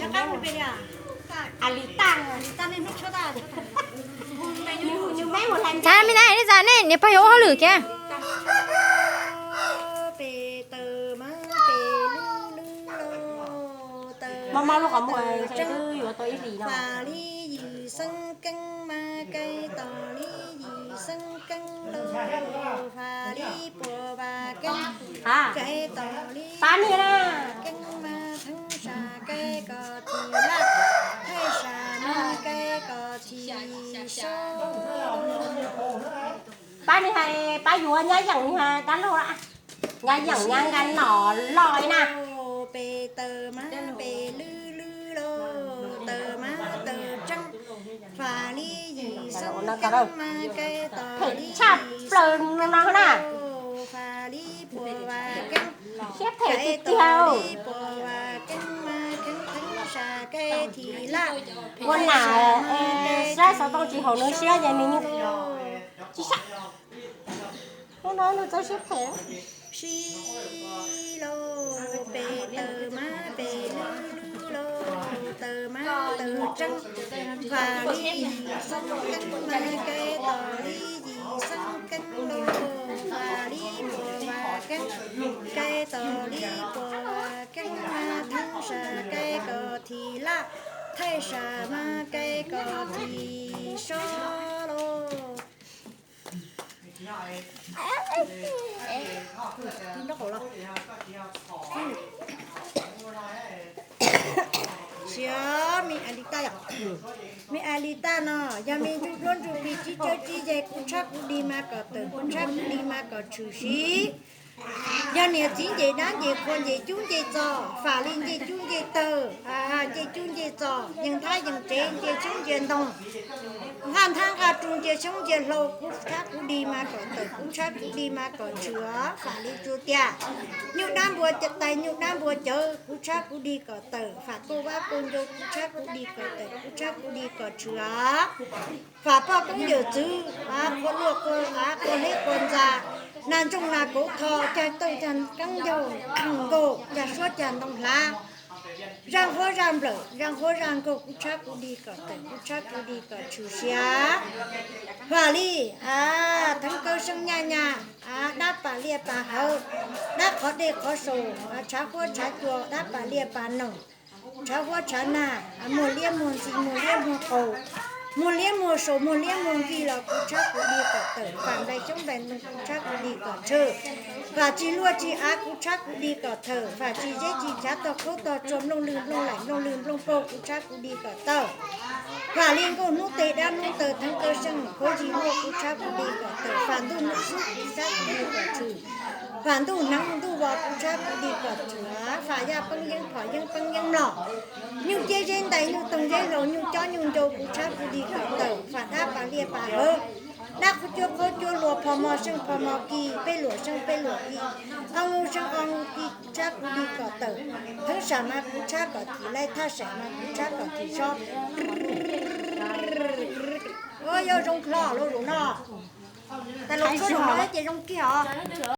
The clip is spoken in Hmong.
Txav me na, nej txav nej niam pog yuav ua hauj lwm kiag. Mos mos lub qhov muag twb yuav tau ib hlis no. Fam li yim xeeb keeb mas kaib tos li yim xeeb keeb lauj, fam li puas vas keeb kaib tos li pab niag na. Keeb mas theeb sam kaib kom thim laj, thaij sam mas kaib kom thim sob. Pab niag hais pab yuav nyab yeem niag dab laug, nyab yeem nyab nqa nom loj li na. Pes taws mas pes lwj lwj lauj, taws mas taws tseeb, fam li yim xeeb keeb mas kaib tos li yim xeeb keeb lauj, fam li puas vas keeb, siab phem tiag tiag. Fam li puas vas keeb mas kheeb theeb sam kaib thim laj, ua nam saib xov tooj tsis haum nws siab ces nws tsis saib. Hnub no nws txawj siab phem. Sib lauj, pes taws mas pes lwj lwj lauj, taws mas taws tseeb, fam li yim xeeb keeb mas kaib tos li yim xeeb keeb lauj, fam li puas vas keeb, kaib tos li puas vas keeb mas theeb sam kaib kom thim laj, thaij sam mas kaib kom thim sob lauj. Siav me Alitas yom, me Alitas no yog me ntsuj duab ntsuj plig tsib cawb tsib yeg, kuv tshab kuv dig mas kom tawm, kuv tshab kuv dig mas kom tshwm sim. Yog niam txiv nce dab nce qhua nce cub nce txos, fam li nce cub nce tawg, nce cub nce txos, yees nthab yees tsev, nce xyoob nce ntoo, nqaj nthab nqaj ru, nce xyoob nce hlau, kuv tshab kuv dig mas kom tawm, kuv tshab kuv dig mas kom tshwm, fam li tsuas tias nyuj dab npua tais nyuj dab npua cawv, kuv tshab kuv dig kom tawm, fam kauj vab kauj ncau, kuv tshab kuv dig kom tawm, kuv tshab kuv dig kom tshwm. Fam poj koob yawm txwv, av qhua luaj qhua, av qhua hleb qhua ntxa, nas ntsooj nas kauv tho, cag tawj cag keeb yaug nkaus, cag suab cag ntoo hlav, zaj nqhuab zaj nplawm, zaj nqhuab zaj nkaug, kuv tshab kuv dig kom tawm, kuv tshab kuv dig kom tshwm sia. Fam li, a, theeb kawg seej nyaj nyaj, a, dab pas liaj pas hawv, dab qhov dej qhov saum, a, tshav huab tshav cua, dab pas liaj pas noog, tshav huab tshav nag, muag liab muag ntxi, muag liab muag qaus, muag liab muag saus, muag liab muag ntxi los kuv tshab kuv dig kom tawm, fam nplaim xyoob nplaim ntoo kuv tshab kuv dig kom tshwm, fam tsis luaj tsis av kuv tshab kuv dig kom thawm, fam tsis zeb tsis tshav tog khaub tog tsua, nplooj lwg nplooj laim nplooj lwg nplooj pauj kuv tshab kuv dig kom tawm, fam li nkaus hnub teg dab hnub taw theeb kawg seej khuav zis muaj kuv tshab kuv dig kom tawm, fam ntuj ntuj xub kuv tshab kuv dig kom tshwm, fam ntuj hneev ntuj vos kuv tshab kuv dig kom tshwm, fam yaj peeb yeeb phom yeeb peeb yeeb mlom, nyuj ciab zeb ntais nyuj toog zeb hlau nyuj cob nyuj ncau kuv tshab kuv dig kom tawm, fam dab pas liaj pas hawv, dab qhuab cuab qhuab cuab luas, phom mos seej phom mos kis, peb luam seej peb luam kis, o nub seej o nub kis kuv tshab kuv dig kom tawm, theeb sam mas kuv tshab kom thim laij, thaj sam mas kuv tshab kom thim sob. Yog zoo klo lub zus no, tas los txhob zoo no ces zoo kiag os.